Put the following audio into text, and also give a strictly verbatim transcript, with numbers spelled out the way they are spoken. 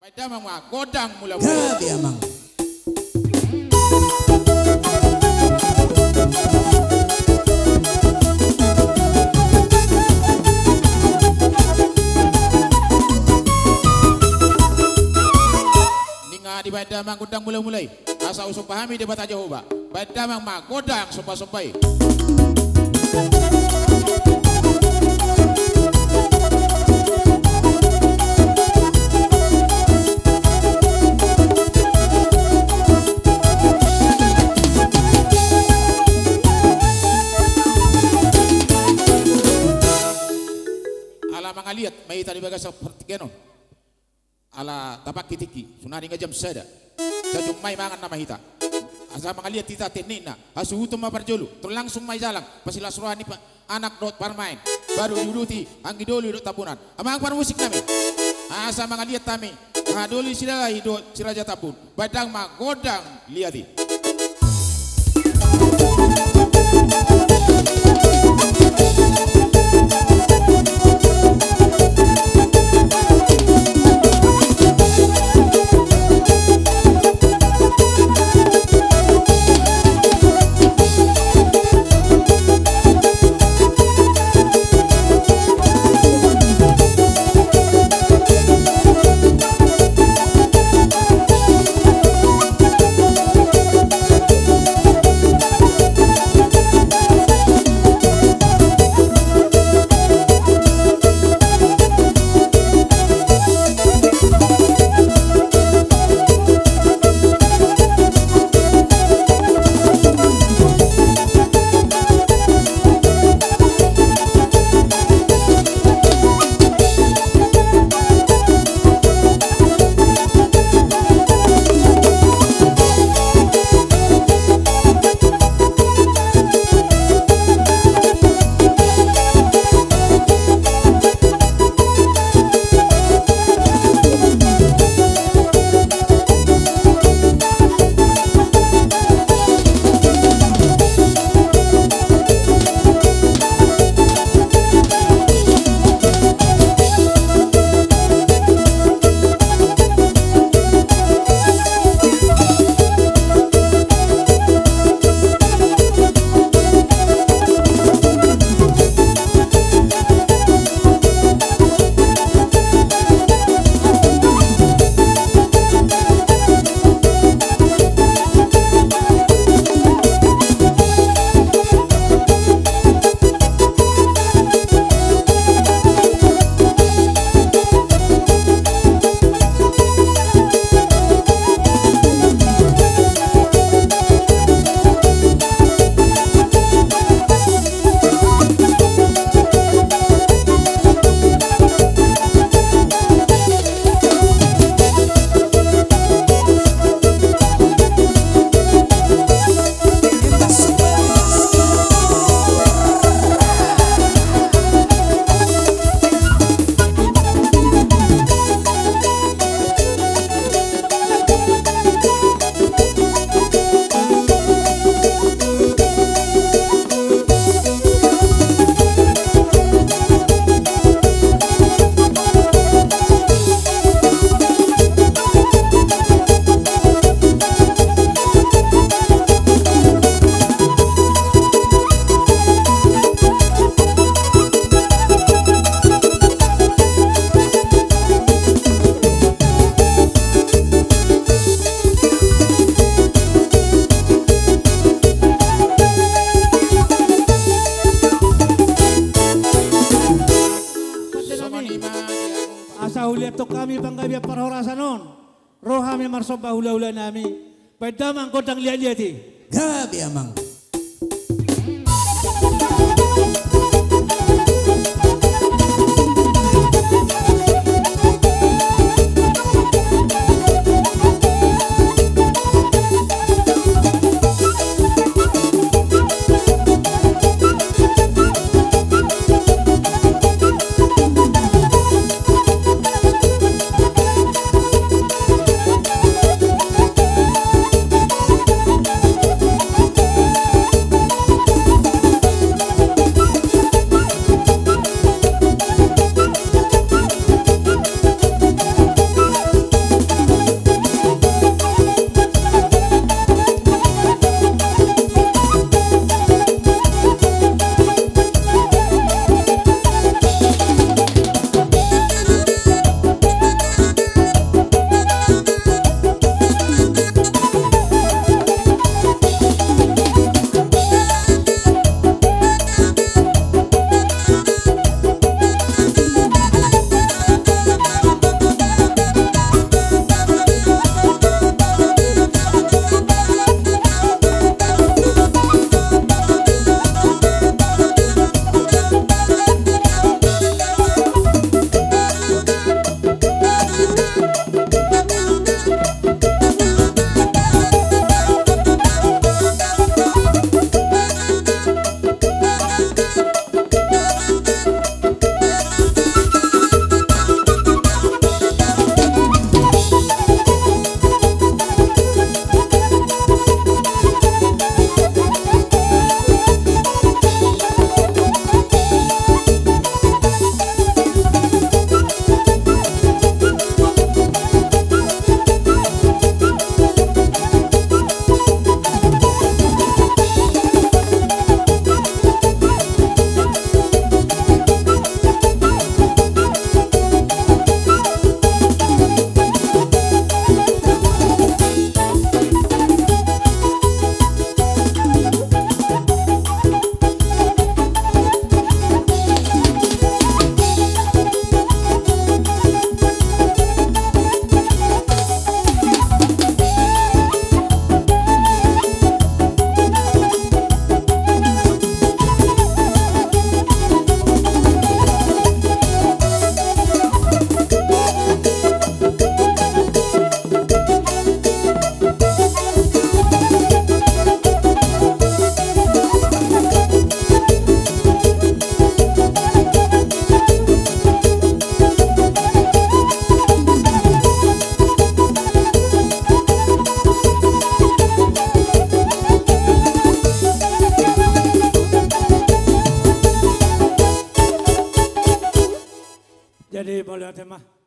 Baen damang ma gondang mula-mula. Gabe amang. Ninna dibaen damang gondang mula-mula i. Asa husomba hami Debata Jahowa. Baen damang ma gondang somba-somba i. Ala mangaliat ma hita di bagasan partingkian on. Ala tapangki tingki, sonari nga jam sada. Jajum ma i mangan nama hita. Asa mangaliat hita teknikna, hasuhuton ma parjolo, tor langsung ma i jalang, pasilas roha ni pa-, anak dohot parumaen. Baru diuduti anggi doli dohot tambunan. Amang parmusik nami. Asa mangaliat hami, aha doli sidalahi dohot si Raja Tambun. Baen damang ma gondang liat i. Asa huliathon hami panggabean parhorasan on. Ro hami marsomba hula-hula nami. Baen damang gondang liat-liat i. Gabe amang. Ate ma.